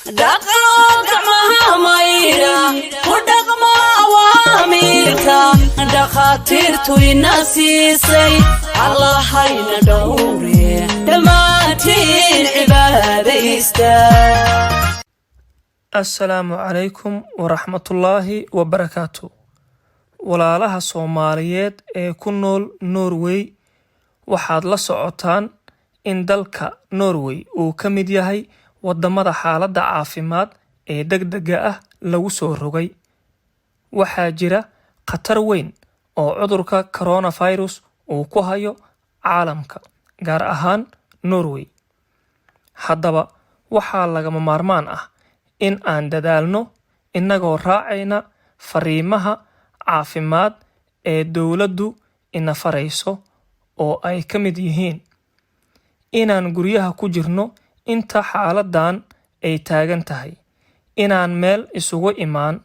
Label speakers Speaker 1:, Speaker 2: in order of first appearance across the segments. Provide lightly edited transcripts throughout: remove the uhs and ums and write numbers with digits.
Speaker 1: Dhaqo gacmaha mayra, ku dhaqma awaamiirka dhakhaatiirtu ina siisay. Allahayna dhowre, dhammaantiin cibaadaysta.
Speaker 2: Assalaamu calaykum waraxmatullaahi wabarakaatu. Walaalaha Soomaaliyeed ee ku nool Norway, waxaad la socotaan in dalka Norway uu ka mid yahay wadamada xaaladda caafimaad ee degdega ah lagu soo rogay. Waxaa jira khatar weyn oo cudurka coronavirus uu ku hayo caalamka, gaar ahaan Norway. Haddaba, waxaa lagama maarmaan ah in aan dadaalno, innagoo raacayna fariimaha caafimaad ee dowladdu ina farayso, oo ay ka mid yihiin inaan guryaha ku jirno inta xaaladdan ay taagan tahay, inaan meel isugu imaan,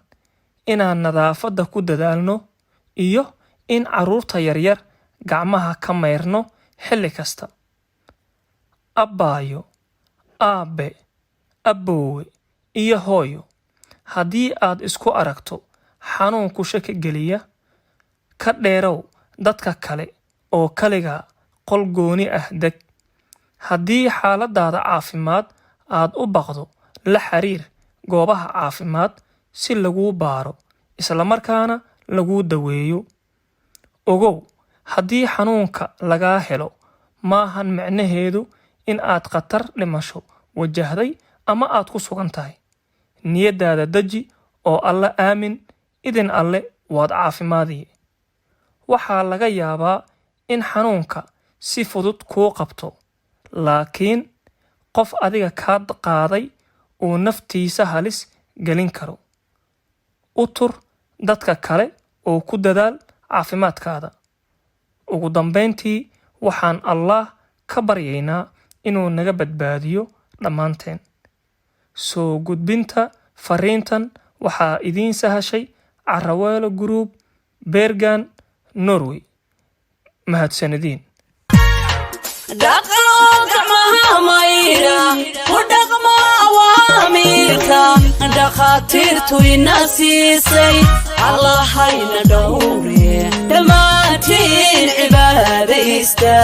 Speaker 2: inaan nadaafadda ku dadaalno iyo in carruurta yaryar gacmaha ka mayrno xilli kasta. Abbaayo, aabbe, abboowe iyo hooyo, haddii aad isku aragto xanuun ku shaki geliya, ka dheerow dadka kale oo kaligaa qol gooni ah deg. Haddii xaaladaada caafimaad aad u baqdo, la xiriir goobaha caafimaad si laguu baaro islamarkaana laguu daweeyo. Ogow, haddii xanuunka lagaa helo, maahan micnaheedu in aad khatar dhimasho wajahday ama aad ku sugan tahay. Niyadaada deji oo Alle aamin. Idin Alle waad caafimaadiye. Waxaa laga yaabaa in xanuunka si fudud kuu qabto, laakiin qof adiga kaa qaaday uu naftiisa halis gelin karo. U tur dadka kale oo ku dadaal caafimaadkaada. Ugu dambeyntii, waxaan Allaah ka baryaynaa inuu naga badbaadiyo dhammaanteen. Soo gudbinta fariintan waxaa idiin sahashay Caraweelo Group, Bergen, Norway. Mahadsanediin.
Speaker 1: Dhaqo gacmaha mayra, ku dhaqma awaamiirka dhakhaatiirtu ina siisay. Allahayna dhowre, dhammaantiin cibaadaysta.